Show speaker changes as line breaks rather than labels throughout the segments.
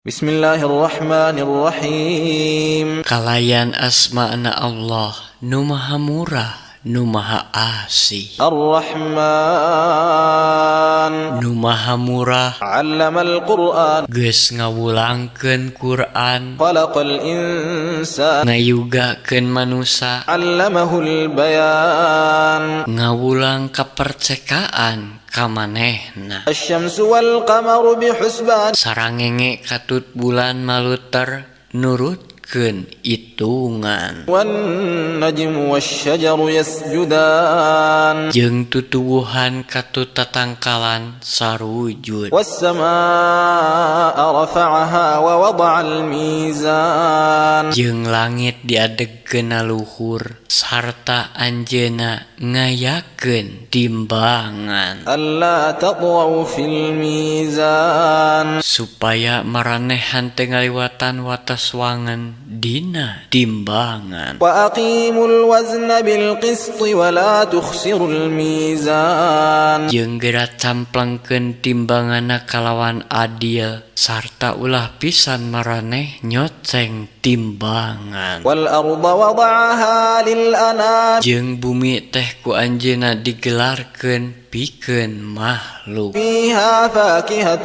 بسم الله الرحمن الرحيم.
Kalayan asmana Allah nu maha murah, nu maha asih.
الرحمن.
Nu maha murah.
علم القرآن.
Geus ngawulangkeun Quran.
خلق الإنسان.
Ngayugakeun manusa.
علمه البيان.
Ngawulang kapercekaan ka manehna.
الشمس والقمر بحسبان.
Sarangenge katut bulan maluter nurutkeun itungan.
والنجم والشجر يسجدان.
Jeung tutuwuhan katut tatangkalan sarujud.
والسماء رفعها ووضع الميزان.
Jeung langit diadegkeun luhur sarta anjeunna ngayakeun timbangan.
ألا تطغوا في الميزان.
Supaya maraneh henteu ngaliwatan watas wangen dina timbangan.
وأقيموا الوزن بالقسط ولا تخسروا الميزان.
Jeung geura camplengkeun timbanganna kalawan adil sarta ulah pisan maraneh nyoceng timbangan.
والأرض وضعها للأنام.
Jeung bumi teh ku anjeunna digelarkeun pikeun makhluk.
فيها فاكهة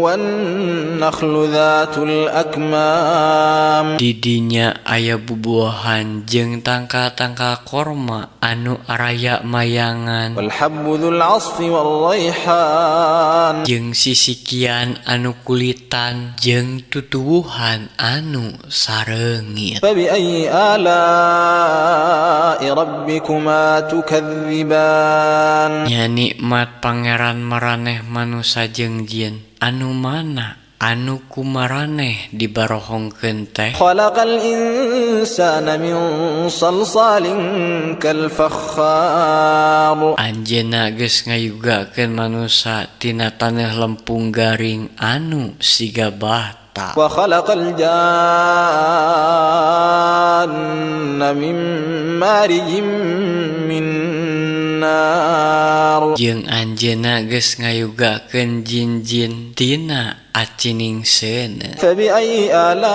والنخل ذات الأكمام.
Di dinya aya bubuahan jeung tangkal-tangkal korma anu araya mayangan.
والحب ذو العصف والريحان.
Jeung sisikian anu kulitan jeung tutuwuhan anu sareungit.
فبأي آلاء ربكما تكذبان؟
Nya nikmat Pangeran maraneh manusa jeung jin anu mana anu kumaraneh dibarohongkeun teh?
خلق الإنسان من صلصال كالفخار.
Anjeunna geus ngayugakeun manusa tina taneuh lempung garing anu siga bata.
وخلق الجان من مارج من نار.
Jeung anjeunna geus ngayugakeun jin-jin tina acining seuneu.
فبأي آلاء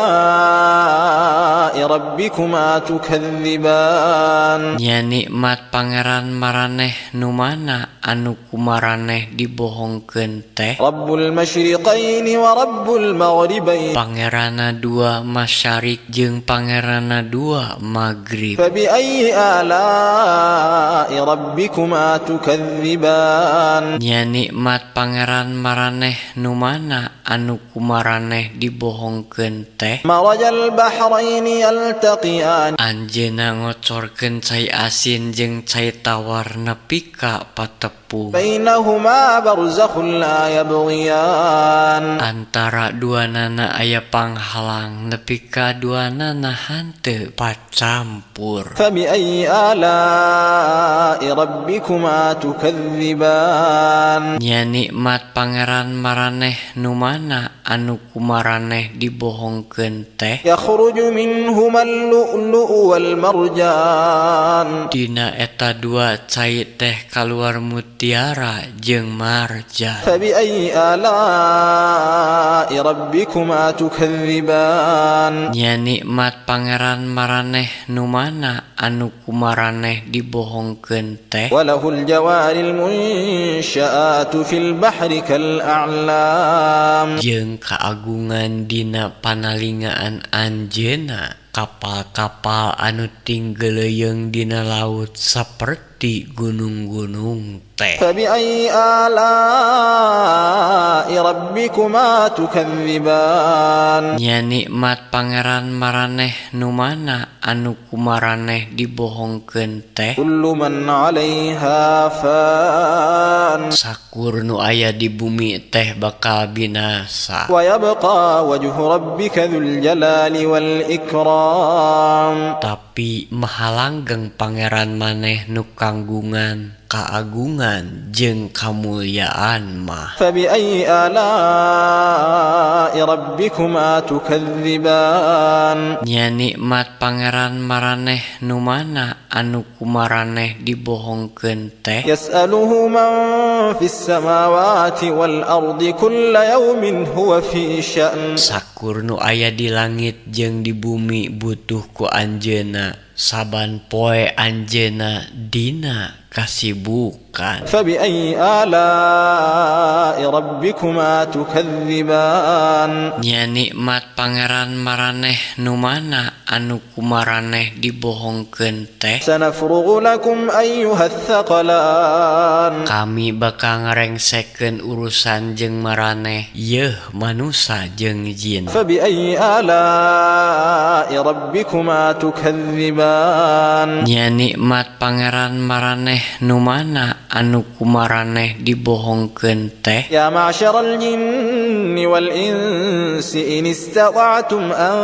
ربكما تكذبان؟
Nya nikmat Pangeran maraneh nu mana anu kumaraneh dibohongkeun teh?
رب المشرقين ورب المغربين.
Pangeranna dua masyarik jeung Pangeranna dua magrib.
فبأي آلاء ربكما تكذبان؟
Nya nikmat Pangeran maraneh nu mana anu kumaraneh dibohongkeun teh?
مرج البحرين يلتقيان.
Anjeunna ngocorkeun cai asin jeung cai tawar nepi ka patepung.
بينهما برزخ لا يبغيان.
Antara duanana aya panghalang nepi ka duanana henteu pacampur.
فبأي آلاء ربكما تكذبان؟
Nya nikmat Pangeran maraneh nu mana anu kumaraneh dibohongkeun teh?
يخرج منهما اللؤلؤ والمرجان.
Dina eta dua cai teh kaluar mutiara jeung marjan.
فبأي آلاء ربكما تكذبان؟
Nya nikmat Pangeran maraneh nu mana anu kumaraneh dibohongkeun teh?
وله الجوار المنشآت في البحر كالأعلام.
Jeung kaagungan dina panalingaan anjeunna kapal-kapal anu tinggeleyeung dina laut saperti gunung-gunung teh.
فبأي آلاء ربكما تكذبان؟
Nya nikmat Pangeran maraneh nu mana anu kumaraneh dibohongkeun teh?
كل من عليها فان.
Sakur nu aya di bumi teh bakal binasa.
ويبقى وجه ربك ذو الجلال والإكرام.
Tapi maha langgeng Pangeran maneh nu kanggungan. Kaagungan jeung kamulyaan mah.
فبأي آلاء ربكما تكذبان؟
Nya nikmat Pangeran maraneh nu mana anu ku maraneh dibohongkeun teh?
يسأله من في السماوات والأرض، كل يوم هو في شأن.
Sakur nu aya di langit jeung di bumi butuh ku Anjeunna, saban poe Anjeunna dina kasibukan.
فبأي آلاء ربكما تكذبان؟
Nya nikmat Pangeran maraneh nu mana anu ku maraneh dibohongkeun teh?
سنفرغ لكم أيها الثقلان.
Kami bakal ngarengsekeun urusan jeung maraneh, yeuh manusa jeung jin.
فبأي آلاء ربكما تكذبان؟
Nya nikmat Pangeran maraneh nu mana anu ku maraneh dibohongkeun teh?
يا معشر الجن والإنس، إن استطعتم أن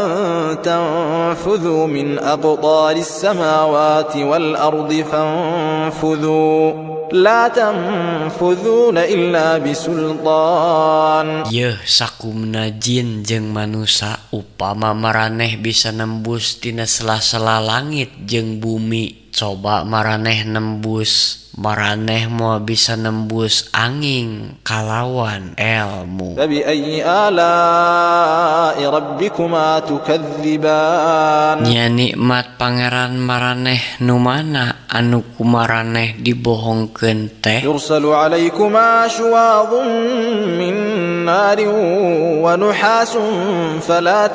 تنفذوا من أقطار السماوات والأرض فانفذوا، لا تنفذون إلا بسلطان.
Yeuh sakumna jin jeung manusa, upama maraneh bisa nembus tina sela-sela langit jeung bumi, coba maraneh nembus, maraneh moal bisa nembus anging kalawan elmu.
فبأي آلاء ربكما تكذبان؟
Nya nikmat Pangeran maraneh nu mana anu ku maraneh dibohongkeun teh?
يرسل عليكما شواظ من نار ونحاس فلا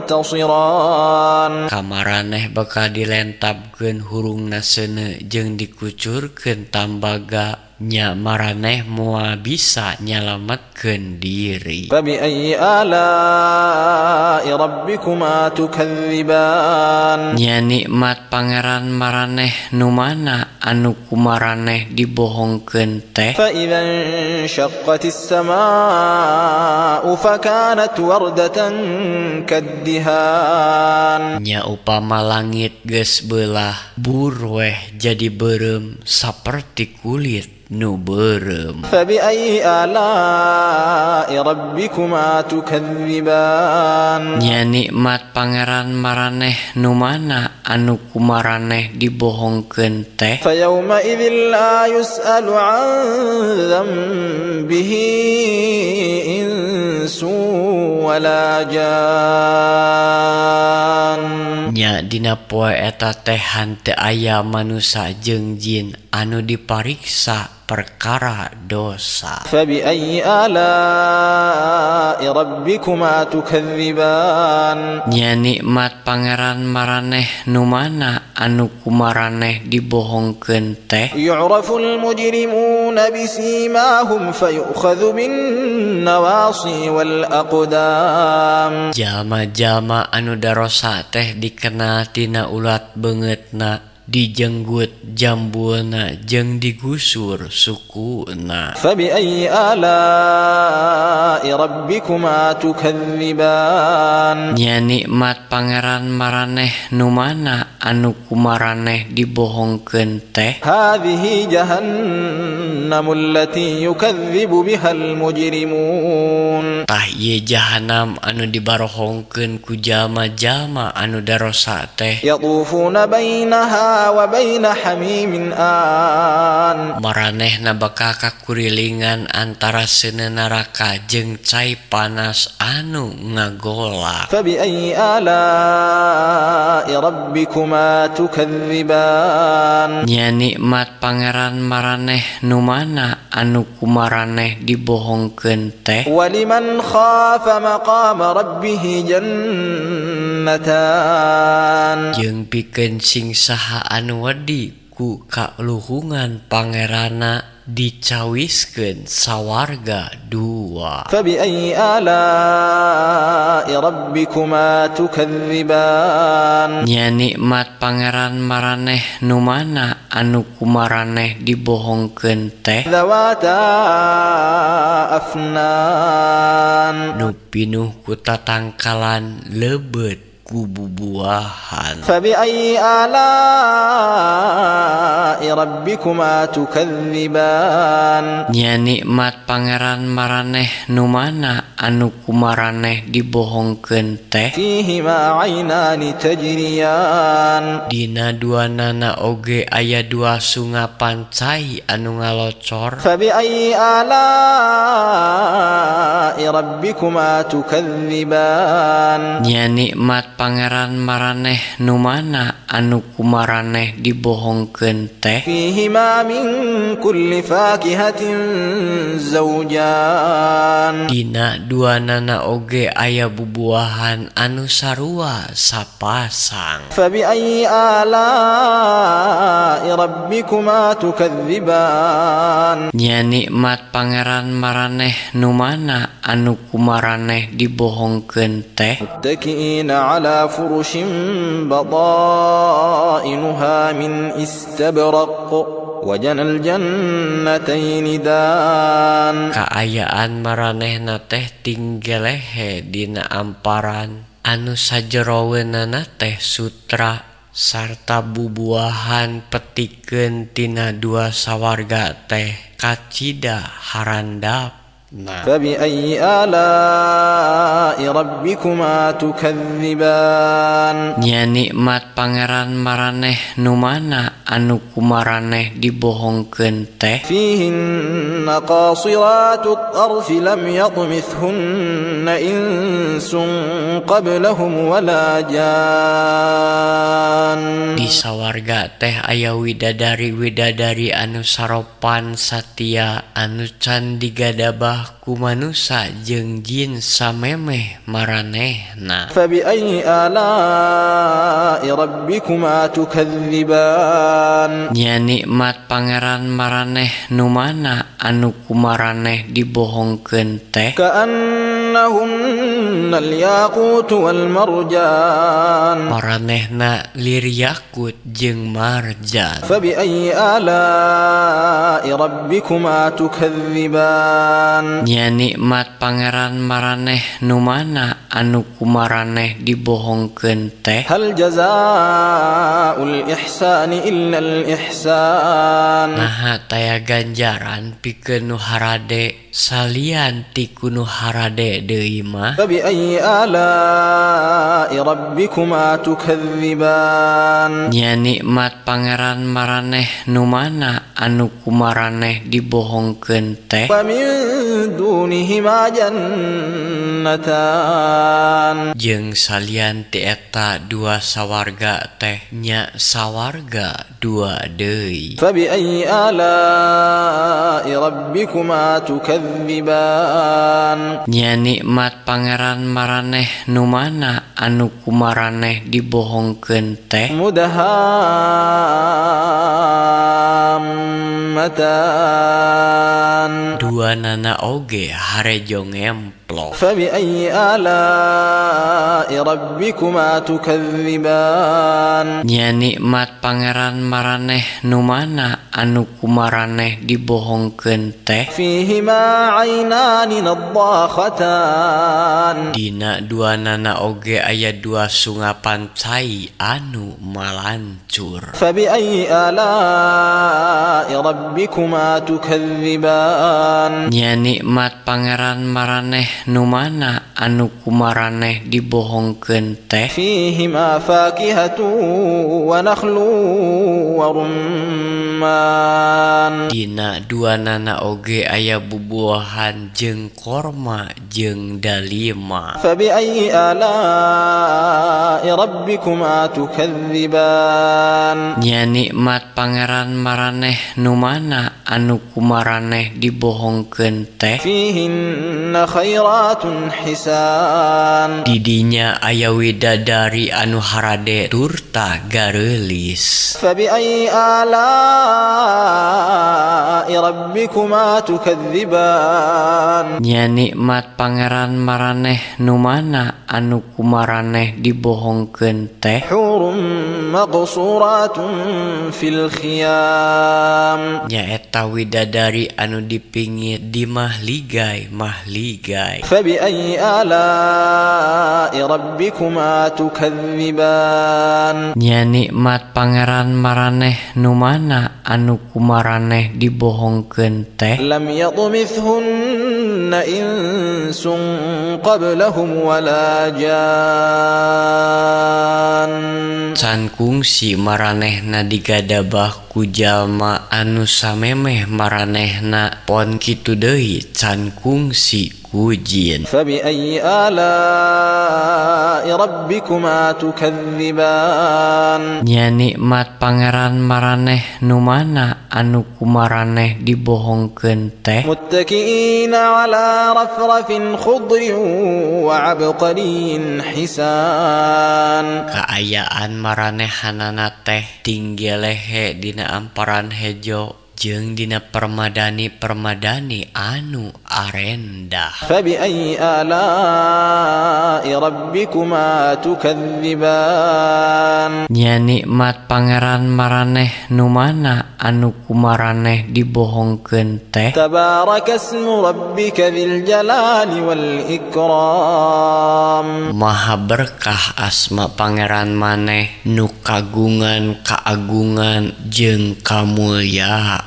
تنتصران.
Ka maraneh bakal dilentabkeun hurungna seuneu jeung dikucurkeun tambaga, nya maraneh moal bisa nyalametkeun diri.
فبأي آلاء ربكما تكذبان؟
Nya nikmat Pangeran maraneh nu mana anu ku maraneh dibohongkeun teh?
فإذا انشقت السماء فكانت وردة كالدهان.
Nya upama langit geus beulah, burweh jadi beureum saperti kulit nu beureum.
فبأي آلاء ربكما تكذبان؟
Nya nikmat Pangeran maraneh nu mana anu ku maraneh dibohongkeun teh?
فيومئذ لا يسأل عن ذنبه إنس ولا جان.
Nya dina poe eta teh henteu aya manusa jeung jin anu dipariksa perkara dosa.
فبأي آلاء ربكما تكذبان؟
Nya nikmat Pangeran maraneh nu mana anu ku maraneh dibohongkeun teh?
يعرف المجرمون بسيماهم، فيؤخذ بالنواصي والأقدام.
Jalma-jalma anu darosa teh dikenal tina ulat beungeutna, dijenggut jambulna jeung digusur sukuna.
فبأي آلاء ربكما تكذبان؟
Nya nikmat Pangeran maraneh nu mana anu ku maraneh dibohongkeun teh?
هذه جهنم التي يكذب بها المجرمون.
Tah ieu jahanam anu dibarohongkeun ku jalma-jalma anu darosa teh.
يطوفون بينها وبين حميم آن.
Maranehna bakal kakurilingan antara seuneu neraka jeung cai panas anu ngagolak.
فبأي آلاء ربكما تكذبان؟
Nya nikmat Pangeran maraneh nu mana anu ku maraneh dibohongkeun teh?
ولمن خاف مقام ربه جنتان.
Jeung pikeun sing saha anu wedi ku kaluhungan Pangeranna dicawiskeun sawarga dua.
فبأي آلاء ربكما تكذبان؟
Nya nikmat Pangeran maraneh nu mana anu ku maraneh dibohongkeun teh?
ذواتا أفنان.
Nu pinuh ku tatangkalan leubet. ku bubuahan.
فبأي آلاء ربكما تكذبان
Nya nikmat Pangeran maraneh nu mana anu ku maraneh dibohongkeun teh?
فيهما عينان تجريان
Dina duanana oge aya dua sungapan cai anu ngalocor.
فبأي آلاء ربكما تكذبان
Nya nikmat Pangeran maraneh nu mana anu ku maraneh dibohongkeun teh?
فيهما من كل فاكهة زوجان
Dina duanana oge aya bubuahan anu sarua sapasang.
فبأي آلاء ربكما تكذبان
Nya nikmat Pangeran maraneh nu mana anu ku maraneh dibohongkeun teh?
متكئين على فرش بطائنها من استبرق وجنى الجنتين دان
Kaayaan maranehna teh tinggelehe dina amparan anu sajeroweunana teh sutra sarta bubuahan petikeun tina dua sawarga teh kacida harandapna.
فبأي آلاء ربكما تكذبان
Nya nikmat Pangeran maraneh nu mana anu ku maraneh dibohongkeun teh?
فيهن قاصرات الطرف لم يطمثهن إنس قبلهم ولا جان
Di sawarga teh aya widadari-widadari anu saropan satia anu can digadabah ku manusa jeung jin samemeh maranehna.
فبأي آلاء ربكما تكذبان
Nya nikmat Pangeran maraneh nu mana anu ku maraneh dibohongkeun teh?
كأنهن الياقوت والمرجان
Maranehna lir yakut jeung marjan.
فبأي آلاء ربكما تكذبان
Nya nikmat Pangeran maraneh nu mana anu ku maraneh dibohongkeun teh?
هل جزاء الإحسان إلا الإحسان
Naha taya ganjaran pikeun nu harade salian ti ku nu harade deui mah?
فبأي آلاء ربكما تكذبان
Nya nikmat Pangeran maraneh nu mana anu ku maraneh dibohongkeun teh?
ومن دونهما جنتان
Jeung salian ti eta dua sawarga teh nya sawarga dua deui.
فبأي آلاء ربكما تكذبان
Nya nikmat Pangeran maraneh nu mana anu ku maraneh dibohongkeun teh?
مدهامتان
Duanana oge harejo ngemplok.
فبأي آلاء ربكما تكذبان
Nya nikmat Pangeran maraneh nu mana anu ku maraneh dibohongkeun teh?
فيهما عينان نضاختان
Dina duanana oge aya dua sungapan cai anu malancur.
فبأي آلاء ربكما تكذبان
Nya nikmat Pangeran maraneh nu mana anu ku maraneh dibohongkeun teh?
فيهما فاكهة ونخل ورمان
Dina duanana oge aya bubuahan jeung korma jeung dalima.
فبأي آلاء ربكما تكذبان
Nya nikmat Pangeran maraneh nu mana anu ku maraneh dibohongkeun teh?
فيهن خيرات حسان
Didinya aya widadari anu harade turta gareulis.
فبأي آلاء ربكما تكذبان
Nya nikmat Pangeran maraneh nu mana anu ku maraneh dibohongkeun teh?
حور مقصورات في الخيام
Nyaeta widadari anu dipingit di mahligai mahligai.
فبأي آلاء ربكما تكذبان؟
Nya nikmat Pangeran maraneh nu mana anu ku maraneh dibohongkeun teh?
لم يطمثهن إنس قبلهم ولا جان.
Can kungsi maranehna digadabah ku jalma anu samemeh maranehna, pon kitu deui can kungsi ku jin.
فبأي آلاء ربكما تكذبان؟
Nya nikmat Pangeran maraneh nu mana anu ku maraneh dibohongkeun teh?
متكئين على رفرف خضر وعبقري حسان.
Kaayaan maranehanana teh tinggelehe dina amparan hejo jeung dina permadani-permadani anu arendah.
فبأي آلاء ربكما تكذبان؟
Nya nikmat Pangeran maraneh nu mana anu ku maraneh dibohongkeun teh?
تبارك اسم ربك ذي الجلال والإكرام.
Maha berkah asma Pangeran maneh nu kagungan kaagungan jeung kamulyaan.